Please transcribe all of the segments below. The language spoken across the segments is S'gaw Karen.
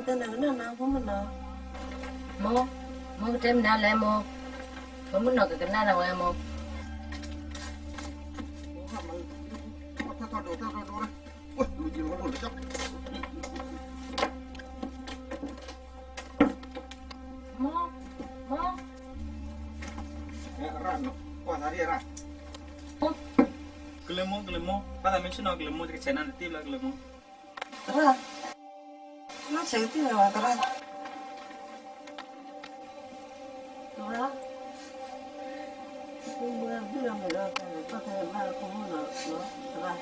တၢ်နကနၣ်နၤဖိမုၣ်နီၤ. မိၢ်, မိၢ်ကတဲမနုၤလဲၣ်မိၢ်, ဖိမုၣ်နီၤကကနၣ်နၤဝဲမိၢ်. မိၢ်, မိၢ်, ကလၢမိၢ် ကလၢမိၢ်, ဘၣ်သးမ့ၢ်ဆ့ၣ်နီၤကလၢမိၢ် တကဆဲးနၤတတ့ၢ်ဘျီကလၢမိၢ်. သရၣ်, လၢဆဲးကတံၢ်ဝဲသရၣ်, သရၣ်, မုၢ်ဘုလီၤမ့ၢ်ဒီး တၢ်ဘၣ်လၢဖိမုၣ်နီၤ, သရၣ်,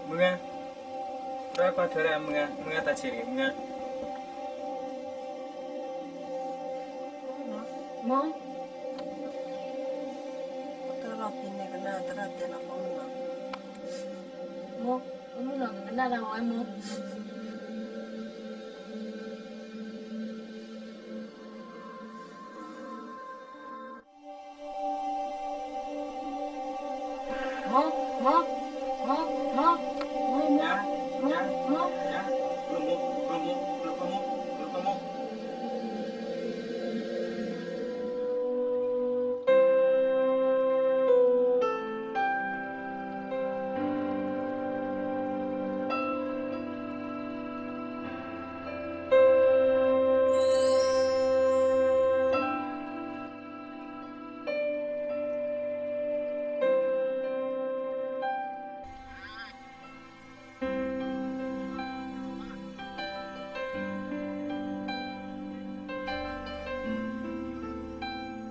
မုၢ်ဂၤ, သရၣ်ကွၢ်ထွဲဒၣ်မုၢ်ဂၤ, မုၢ်ဂၤတၢ်ဆံးတဂ့ၤ မုၢ်ဂၤ. မိၢ်, တၢ်လီၤတံၢ်န့ၣ်ကနၣ်သရၣ်တဲလီၤဖိမုၣ်နီၤ. မိၢ်, ဖိမုၣ်နီၤကကနၣ်တၢ်ဝဲမိၢ်. မိၢ်, မိၢ်, မိၢ်, မိၢ်, မိၢ်, မိၢ်, မိၢ်, မိၢ်. န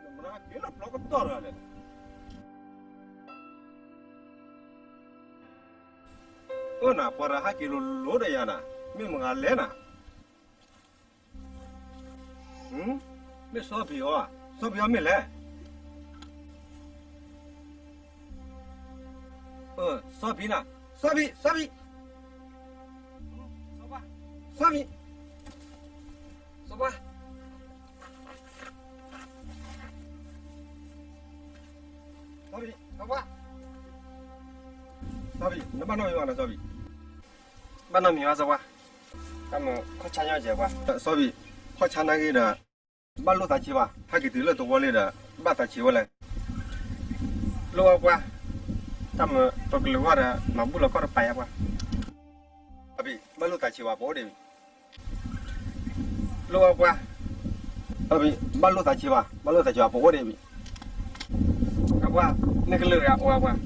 မ့ၢ်ဟဲက့ၤလၢပျီကတီၢ်တဂၤလဲၣ်. အၢ နၤ ပှၤတဟဲက့ၤလိၤလိၤဒီးယၤနၤ, မ့ၢ်မတၤလဲၣ်နၤ. မ့ၢ်စီၤဘံၣ်အီၤ, စီၤဘံၣ်အီၤမ့ၢ်လဲၣ်. စီၤဘံၣ်နၤ, စီၤဘံၣ်, စီၤဘံၣ်, စီၤဘံၣ်, စီၤဘံၣ်, စီၤဘံၣ်, စီၤဘံၣ်, စီၤဘံၣ်, နဘၣ်နီတမံၤဘၣ်နၤ စီၤဘံၣ်. ဘၣ်နီတမံၤဘၣ်စီၤပှၢ်, တၢ်မုာ်ခီၣ်ဆါညီကဲးပှၢ်. စီၤဘံၣ်, ခီၣ်ဆါနာ်က့ဒီး ဘၣ်လိၣ်သးဆံးဘၣ်, ဟဲက့ၤတုၤလၢသဝီလံဒီး ဘၣ်သးဆံးဝဲလဲၣ်. လိၣ်ဘၣ်ပှၢ်, တၢ်မုာ်ပကလုာ်ဂီၢ်ဒီး မၤဘူၣ်လီၤခီၣ်တပၤယါပှၢ်. စီၤဘံၣ်, ဘၣ်လိၣ်သးဆံးဘၣ် ပအိၣ်ဒံးဘံၣ်. လိၣ်ဘၣ်ပှၢ်, စီၤဘံၣ်, ဘၣ်လိၣ်သးဆံးဘၣ်, ဘၣ်လိၣ်သးဆံးဘၣ် ပအိၣ်ဒံးဘံၣ်. အပှၢ်, နကလုာ်တဂၤအိၣ်အပှၢ်.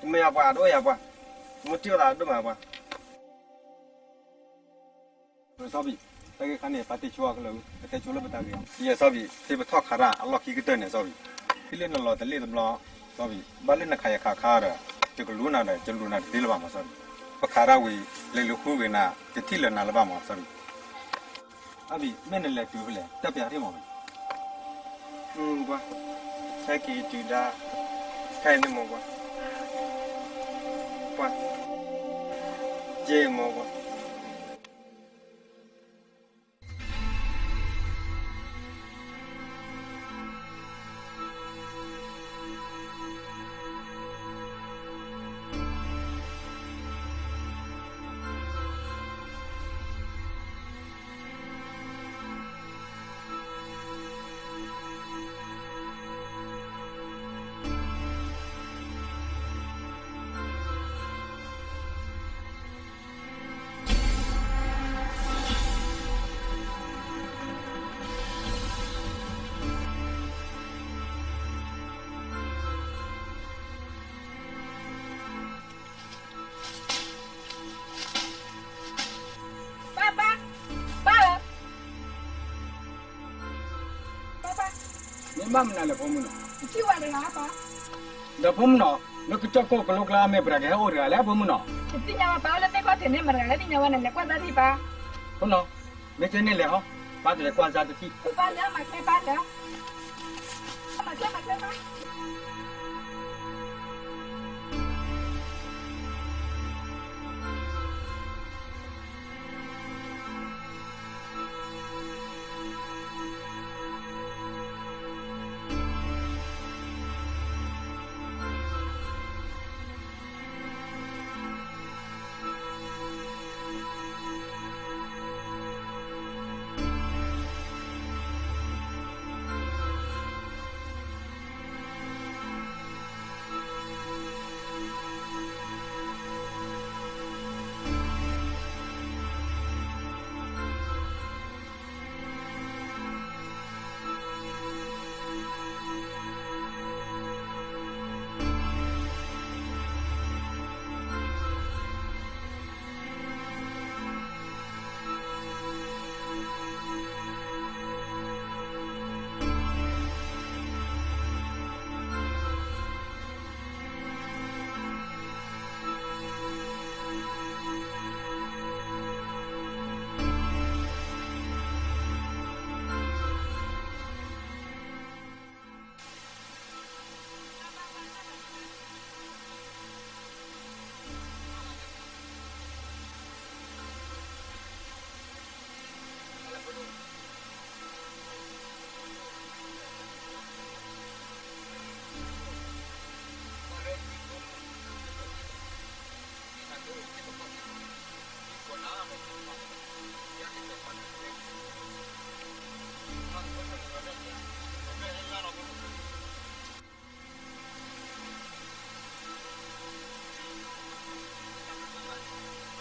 မ့ၢ်ယါပှၢ် ဒ်အိၣ်ယါပှၢ်, မ့ၢ်တံၢ်ဝဲသးဒိၣ်မးပှၢ်. စီၤဘံၣ်, တၢ်ဂ့ၢ်ခါန့ၣ် ပတဲဆိအကလုာ်, ပတဲဆိလၢပတၢ်ဂ့ၢ်အီၤ. ယဲစီၤဘံၣ်, သ့ၣ်ပထီၣ်ခးတၢ်အလီၢ်ခံကတၢၢ်န့ၣ် စီၤဘံၣ်, ဖဲလၢနလီၤတလ့ၣ်တဘျီ, စီၤဘံၣ်, ဘၣ်လၢနခးယခးခါဒီး ယကလူၤနၤဒီး ယလူၤနၤတသ့လၢၤဘၣ်မး စီၤဘံၣ်. ပခးတၢ်ဝံၤ လဲၤလူၤဃုဂ့ၤနၤ ယထံၣ်လၢၤနၤလၢၤဘၣ်မး စီၤဘံၣ်. အဘံၣ်, မ့ၢ်နလဲၤတုၤဖဲလဲၣ်, တၢ်ပျးထံၣ်မးဘံၣ်. ပှၢ်, ဟဲက့ၤတုၤဒၣ်, ခဲအံၤန့ၣ်မးပှၢ်, ပှၢ်, က့ၤမးပှၢ်. မနုၤလဲၣ်ဖိမုၣ်နီၤ, ယထံၣ်ဝဲတဂၤပၢ်, ဒီးဖိမုၣ်နီၤ, လၢကစၢၢ်ခိၣ်ကလိကျါ မ့ၢ်ပှၤတဂၤဟဲအိၣ်တဂၤလဲၣ်ဖိမုၣ်နီၤ, ယသ့ၣ်ညါဝဲပၢ် အိၣ်လၢသ့ၣ်ခီၣ်ထံးန့ၣ် မတၤတဂၤလဲၣ် သ့ၣ်ညါဝဲန့ၣ် လဲၤကွၢ်စၢ်ထံၣ်ပၢ်, ဖိနီၤ, မ့ၢ်ကဲန့ၣ်လဲၤဟီ, ပၢ်တလဲၤကွၢ်စၢ်တထံၣ်, ပၢ်လဲၤမၤကျဲပၢ်လဲၤ, မၤကျဲမၤကျဲပၢ် တ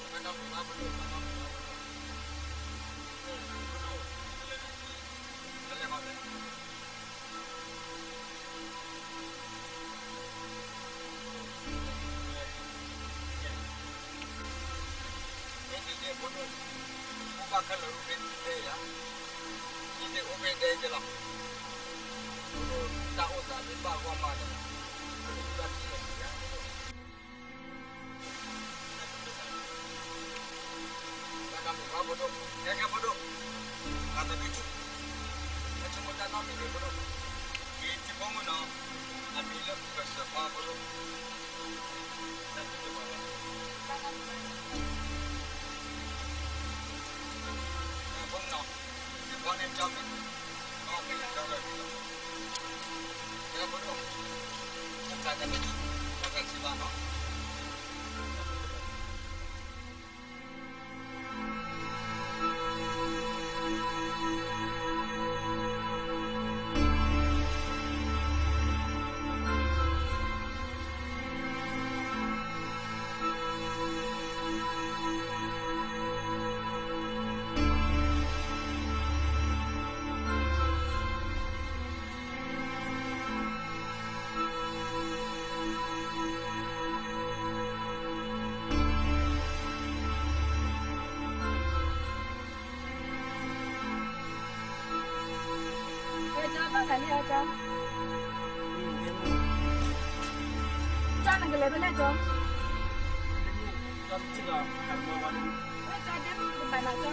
ၢ်မုၢ်ဘၣ်ဖိဒိၣ်, ဟဲကဲဖိဒိၣ်, ဂၤသဘံၣ်ဆူၣ်, ဟဲဆိကမိၣ်တၢ်နီတမံၤန့ၣ်ဖိဒိၣ်, ယထံဖိမုၣ်နီၤ, အမံၤလၢပကစၢၢ်ပှၤဖိဒိၣ်, တၢ်မုၢ်ဘၣ်လီၤ, ဖိမုၣ်နီၤ, ယဘီန့ၣ်ကၠီမ့ၢ်, ဘီမ့ၢ်ယၤဒီလၢဒ်လီၤ, ဟဲဖိဒိၣ်, တၢ်တမံၤ, တၢ်တမံၤဘၣ်နီၤ. ကၠီဘၣ်ဂၤလံအကၠီ, ကၠီနကလဲၤဖဲလဲၣ်ကၠီ, ကၠီဒ့မုၣ်ကဘၣ်နၤကၠီ, တၢ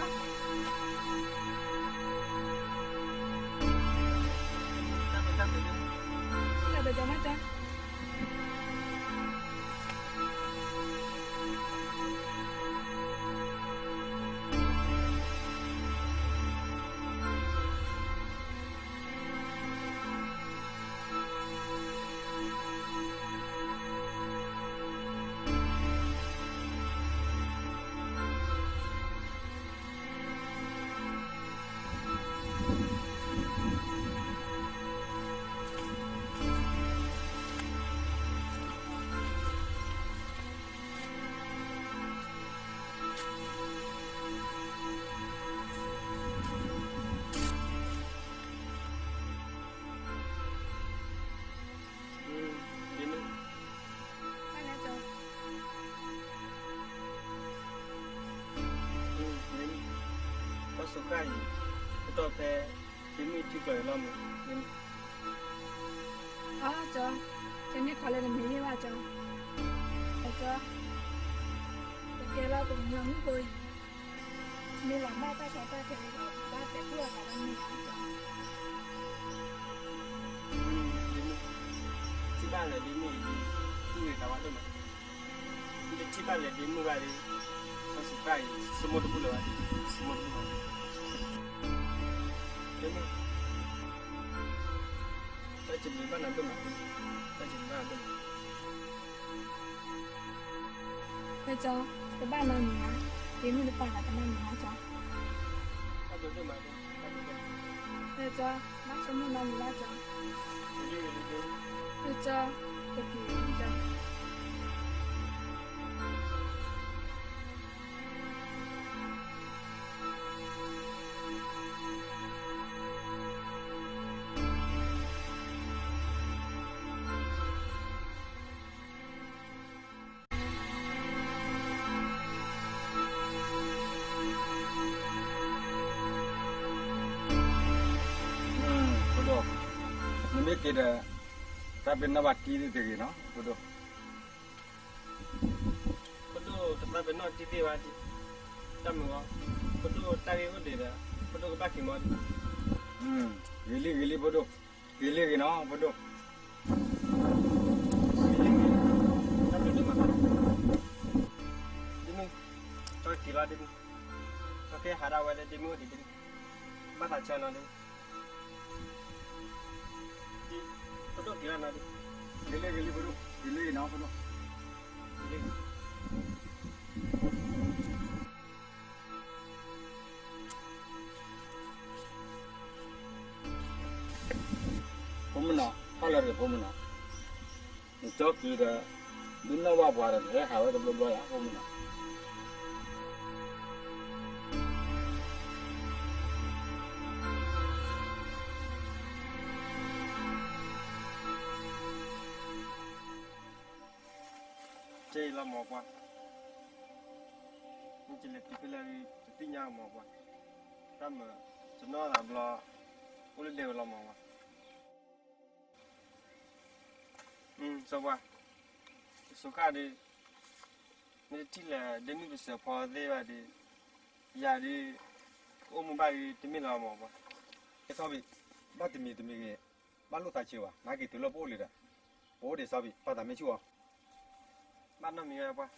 ်ဘၣ်ဒိးနၤကၠီ. ပှၤစိာ်ခါအံၤ ကတီၢ်ဖဲ ဒ့မုၣ်ထံကျိၤအံၤလီၤမး, ဒ့မုၣ်, အကၠီ, ကန့ၢ်ခီလၢနမ့ၢ်ယဲၢ်ဘၣ်ကၠီ, အကၠီ, ပကဲလီၤပကညီမုၢ်ကိးအံၤ, မ့ၢ်လီၤဘၣ်တၢ်ကီတၢ်ခဲဒီး ဘၣ်တဲာ်ပူၣ်အသးလၢမ့ၢ်အကၠီ, ထံၣ်ဘၣ်လၢဒ့မုၣ်အံၤ တူၢ်ဂ့ၤသးဝါဒိၣ်မး, မ့ၢ်တထံၣ်ဘၣ်လၢဒ့မုၣ်ဘၣ်ဒီး စီၤစူၤကၣ်အံၤ ဆိကမိၣ်တဘူၣ်လၢၤဘၣ်, ဆိကမိၣ်တဘူၣ်လၢၤဘၣ်, ဒ့မုၣ် တၢ်စံးဘျုးဘၣ်နၤဒိၣ်မး, တၢ်စံးဘျုးဘၣ်နၤဒိၣ်မး, ဟဲကၠီ, တဘၣ်နီတမံၤဘၣ်, ဒ့မုၣ်တပာ်သးကမၣ်မံၤဘၣ်ကၠီ, တၢ်ဘျုးဒိၣ်မး, တၢ်ဘျုးဒိၣ်မး, ဟဲကၠီ, ဘၣ်ဆိကမိၣ်နီတမံၤဘၣ်ကၠီ, ဟဲကၠီ, တက့ၢ်ကၠီ ဖိဒိၣ်, နမ့ၢ်က့ၤဒီး တၢ်ပ့ၤနီၣ်ဘၣ်တံၢ်တဂ့ၤနီၤ ဖိဒိၣ်, ဖိဒိၣ်တသးပ့ၤနီၣ်တံၢ်သ့ဘၣ်, တၢ်မုာ်ဂီၤ, ဖိဒိၣ်တၢ်ဂ့ၢ်အိၣ်ဒံးဒီး ဖိဒိၣ်ကဘၣ်က့ၤမီၤ, ဂ့ၤလံဂ့ၤလံဖိဒိၣ်, ဂ့ၤလံဂ့ၤနီၤ ဖိဒိၣ်, တၢ်ဘျုးဒိၣ်မး, ဒ့မုၣ်, တၢ်က့ၤလီၤဒ့မုၣ်, တၢ်ကဟးဒၣ်ဝဲလၢဒ့မုၣ်အိၣ်ဒံးဒ့မုၣ်, ဘၣ်သးဆၢနီၤဒ့မုၣ်, ဖိဒိၣ်က့ၤလီၤနီၤဒ့, ဂ့ၤလံဂ့ၤလံဖိဒိၣ်, ဂ့ၤလံဂ့ၤနီၤဖိဒိၣ်, ဂ့ၤလံ ဖိမုၣ်နီၤ, ဟီၣ်လၢတဂ့ၤဖိမုၣ်နီၤ, နကၠီက့ၤဒီး ဒုးနီၣ်ဘၣ်ပှၤဒီး နဟဲဟးဝဲတဘျီဘျီယါ ဖိမုၣ်နီၤ. ကဲအံၤလီၤမၢ်ပှၢ်, မ့ၢ်ကလဲၤတုၤဖဲလဲၣ် တသ့ၣ်ညါမၢ်ပှၢ်, တၢ်မၤ တနီၣ်သးဘျီ အိၣ်လၢဒဲဝဲလီၤမၢ်ပှၢ်. စီၤပှၢ်, စီၤဃၣ်ဒီး မ့ၢ်တထံၣ်လၢဒ့မုၣ်ပစၢၤဖီသ့ၣ်ဘၣ်ဒီး ယၤဒီး ကအိၣ်မူဘၣ်ဒီးတမ့ၢ်လၢၤမၢ်ပှၢ်. ကဲစီၤဘံၣ်, ဘၣ်တမံၤတမံၤဂ့ၤ, ဘၣ်လိၣ်သးဆံးဝဲ, နက့ၤတုၤလၢပအိၣ်လံဒီး ပအိၣ်ဒံးစီၤဘံၣ်, ပာ်သးမ့ၢ်ဆူၣ်အီၤ. ဘၣ်နီတမံၤဝဲပှၢ်,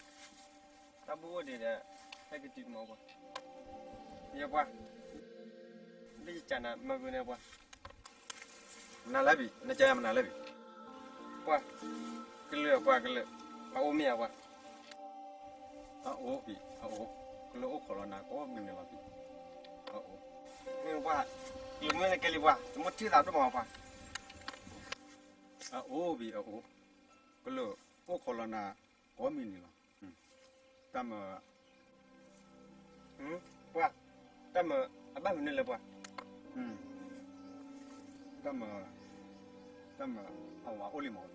တၢ်ဘူၣ်အိၣ်ဒံးဒီး ဟဲက့ၤတုၤမၢ်ပှၢ်. ယပှၢ်, လၢယကနၤမၤဂ့ၤန့ၣ်ပှၢ်. မနုၤလဲၣ်ဘံၣ်, နကနၤမနုၤလဲၣ်ဘံၣ်. ပှၢ်, ကလုာ်အပှၢ်ကလုာ်, အအိၣ်မ့ၢ်အပှၢ်. အအိၣ်ဘံၣ်, အအိၣ်, ကလုာ်အိၣ်ခိးလီၤနၤကိးမုၢ်နံၤလီၤဘံၣ်. အအိၣ်. မ့ၢ်ပှၢ်, ကလုာ်မ့ၢ်နကဲလံပှၢ်, တမ့ၢ်ထံၣ်သးဒိၣ်မးပှၢ်. အအိၣ်ဘံၣ်အအိၣ်, ကလုာ်အိၣ်ခိးလီၤနၤကိးမုၢ်နံၤလီၤ. တၢ်မၤ, ပှၢ်, တၢ်မၤအဘၣ်မနုၤလဲၣ်ပှၢ်. တၢ်မၤ, တၢ်မၤ, အဝၤအိၣ်လံမၢ်.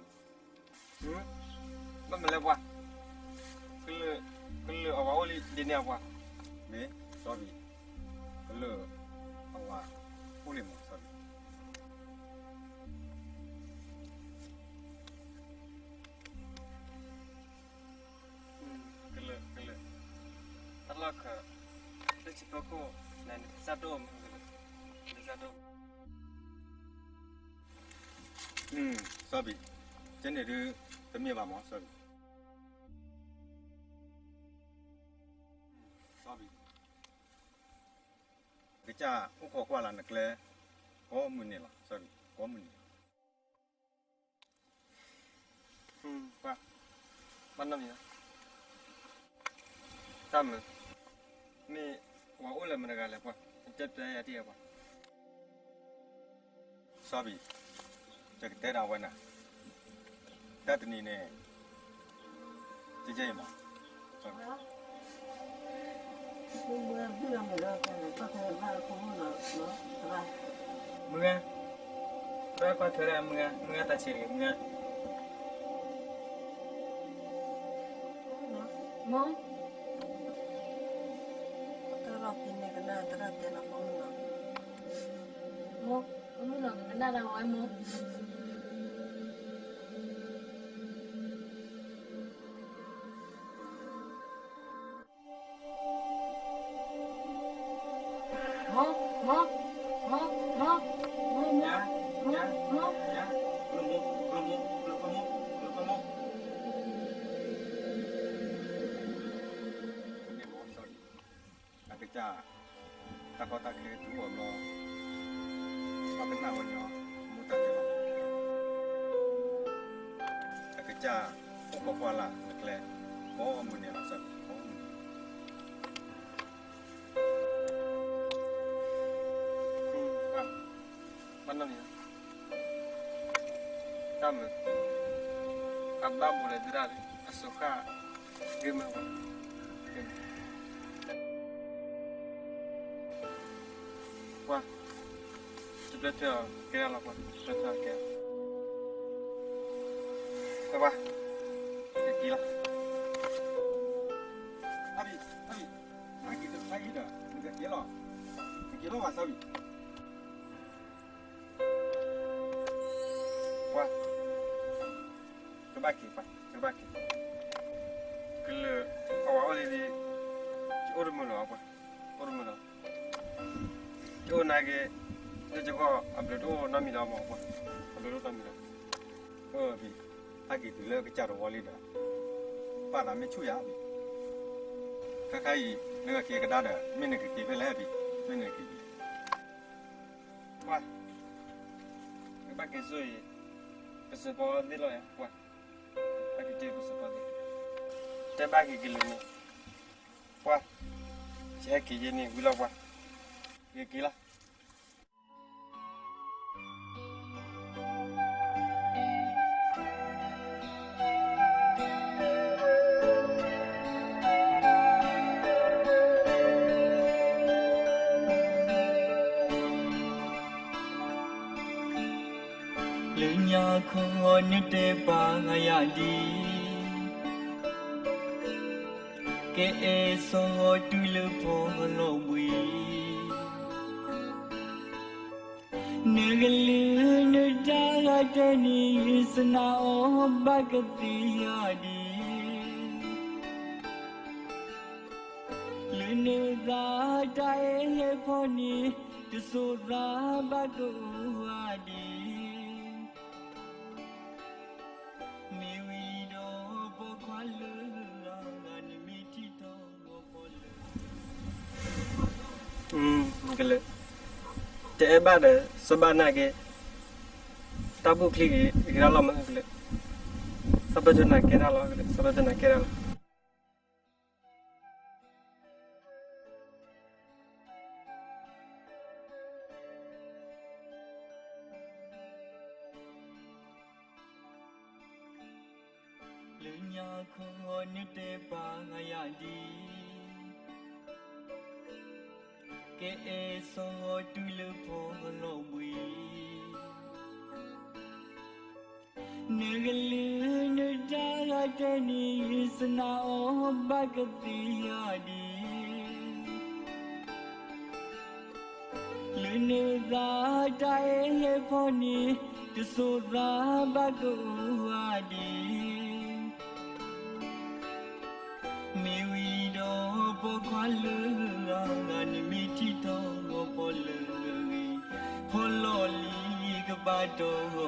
ဘၣ်မနုၤလဲၣ်ပှၢ်, ကလုာ်, ကလုာ်အဝၤအိၣ်လံဒ်န့ၣ်အပှၢ်. မ့ၢ်, စီၤဘံၣ်, ကလုာ်အဝၤအိၣ်လံမၢ်စီၤဘံၣ်. ကလုာ်, ကလုာ်, တၢ်လီၢ်ခၢး, လၢဆံဖီခိၣ်, နစၢ်ဒိၣ်မး, နစၢ်ဒိၣ်. စီၤဘံၣ်, ကဲန့ၣ်ဒုး, တမ့ၢ်ဘၣ်မၢ်စီၤဘံၣ်. စီၤဘံၣ်, ကစၢ်အိၣ်ခိးကွၢ်လၢနကျဲ, ကိးမုၢ်နံၤလီၤ, စီၤဘံၣ်, ကိးမုၢ်နံၤလီၤ. ပှၢ်, ဘၣ်နီတမံၤဘၣ်. တၢ်မၤ, မ့ၢ်ဝၤအိၣ်လၢမတဂၤလဲၣ်ပှၢ်, နတဲပျဲယၤတံၢ်ဧါပှၢ်. စီၤဘံၣ်, ယကတဲနၤဝဲနၤ, တၢ်တနံၤန့ၣ်, ကဲကဲအံၤမး, မုၢ်ဂၤ, တၢ်ကွၢ်ထွဲဒၣ်မုၢ်ဂၤ, မုၢ်ဂၤတၢ်ဆံးတဂ့ၤ, မုၢ်ဂၤ. မိၢ်, တၢ်လီၢ်ဖဲန့ၣ်ကနၣ်တၢ်တဲလီၤမိၢ်နီၤ. မိၢ်, မုၢ်နီၤကနၣ်တၢ်ဝဲမိၢ်. မ့ၢ်, မ့ၢ်, မ့ၢ်, မ့ၢ်, မ့ၢ်, မ့ၢ်, မ့ၢ်, မ့ၢ်, မ့ၢ်, မ့ၢ်, မ့ၢ်, မ့ၢ်, မ့ၢ်, မ့ၢ်, အကစၢ် တၢ်ကီတၢ်ခဲတုၤအိၣ်ဘျီ, ဘၣ်ကနၣ်ဝဲညီ, မိၢ်တၢ်တဲလီၤ, အကစၢ် အိၣ်ခိးကွၢ်လၢ်အကျဲ, ကိးမုၢ်နံၤလီၤစၢ်, ကိးမုၢ်နံၤ ဘၣ်နီၢ်မံၤ, တၢ်မုာ်, အဘၣ်ဘိးလဲၤဒုဒၣ်လံ, အစိၤဃၣ်, ဂ့ၢ်မုာ်, ပှၤ, တဖျၢၣ်ထွဲအီၤကဲဒၣ်လီၤ, ပှၤ, တဖျၢၣ်ထွဲအီၤကဲ, ပှၤ, ကက့ၤလီၤ, အဘံၤ, အဘံၤ, နက့ၤတဖျၢၣ်အံၤဒီး နကက့ၤလီၤ, နက့ၤလီၤဝဲစၢ်ဘံၤ ပှၤ, ကဘၣ်က့ၤပှၤ, ကဘၣ်က့ၤ, ကလုာ်, အဝဲအိၣ်လံဒ်, ယအိၣ်တမုာ်လီၤပှၤ, အိၣ်တမုာ်လီၤ, ယအိၣ်နာ်က့, လၢယဂီၢ်အဘျုးတအိၣ်နီတမံၤဒီးမ့ၢ်ပှၤ, အဘျုးတအိၣ်နီတမံၤဒီး, အၢဘံၤ, ဟဲက့ၤတုၤလၢကစၢ်တဝီလံဒီး, ပာ်သးမ့ၢ်ဆူၣ်ယၤဘံၤ, ခါခါအံၤ လၢကက့ၤကဒါဒီး မ့ၢ်နကက့ၤဖဲလဲၣ်ဘံၤ, မ့ၢ်နက့ၤ ပှၤ, ကဘၣ်က့ၤစိအံၤ, ပစံးဖီသ့ၣ်လီၤယၤ, ပှၤ, ဘၣ်က့ၤတ့ၢ်ပစံးဖီသ့ၣ်, တဲဘၣ်က့ၤကလုာ်န့ၣ်, ပှၤ, ယဟဲက့ၤယဲန့ၣ်ဝံၤလီၤပှၤ, ယက့ၤလီၤ. လၢညါခီနတဲပာ်ယၤဒ်, ကအဲၣ်စီၤဂီၤတုၤလၢဖီလီၤဘှံး, နကလုၢ်နတၢ်ဂၤတဲန့ၣ် ယစနၢအီၤဘၣ်ကသ့ဧါဒ်, လၢနသးတၢ်အဲၣ်ဟဲဖီန့ၣ် တစိၤသးဘၣ်ကအိၣ်ဧါဒ်, မ့ၢ်ဝံၤဒီးပိာ်ခွါလၢအဂၤန့ၣ်မ့ၢ်ထံၣ်ထီၣ်ဂီၤဖီလၢ ကလုာ်, တအဲၣ်ဘၣ်ဒီး စီၤဘၣ်နာ်က့, တၢ်ဘူၣ်ချံဂ့ၤကဒါလီၤမးကလုာ်, စီၤပၢၢ်ထၢနၤကဲဒၣ်လီၤကလုာ်, စီၤပၢၢ်ထၢနၤကဲဒၣ်လီၤ. လၢညါခီနတဲပာ်ယၤဒ်, ကအဲၣ်စီၤဂီၤတုၤလၢဖီလီၤဘှံး, နကလုၢ်နတၢ်ဂၤတဲန့ၣ် ယစနၢအီၤဘၣ်ကသ့ဧါဒ်, လၢနသးတၢ်အဲၣ်ဟဲဖီန့ၣ် တစိၤသးဘၣ်ကအိၣ်ဧါဒ်, မ့ၢ်ဝံၤဒီးပိာ်ခွါလၢအဂၤန့ၣ်မ့ၢ်ထံၣ်ထီၣ်ဂီၤဖီလၢအဂ့ၤ, ဖီလီၤလံကဘၣ်တီ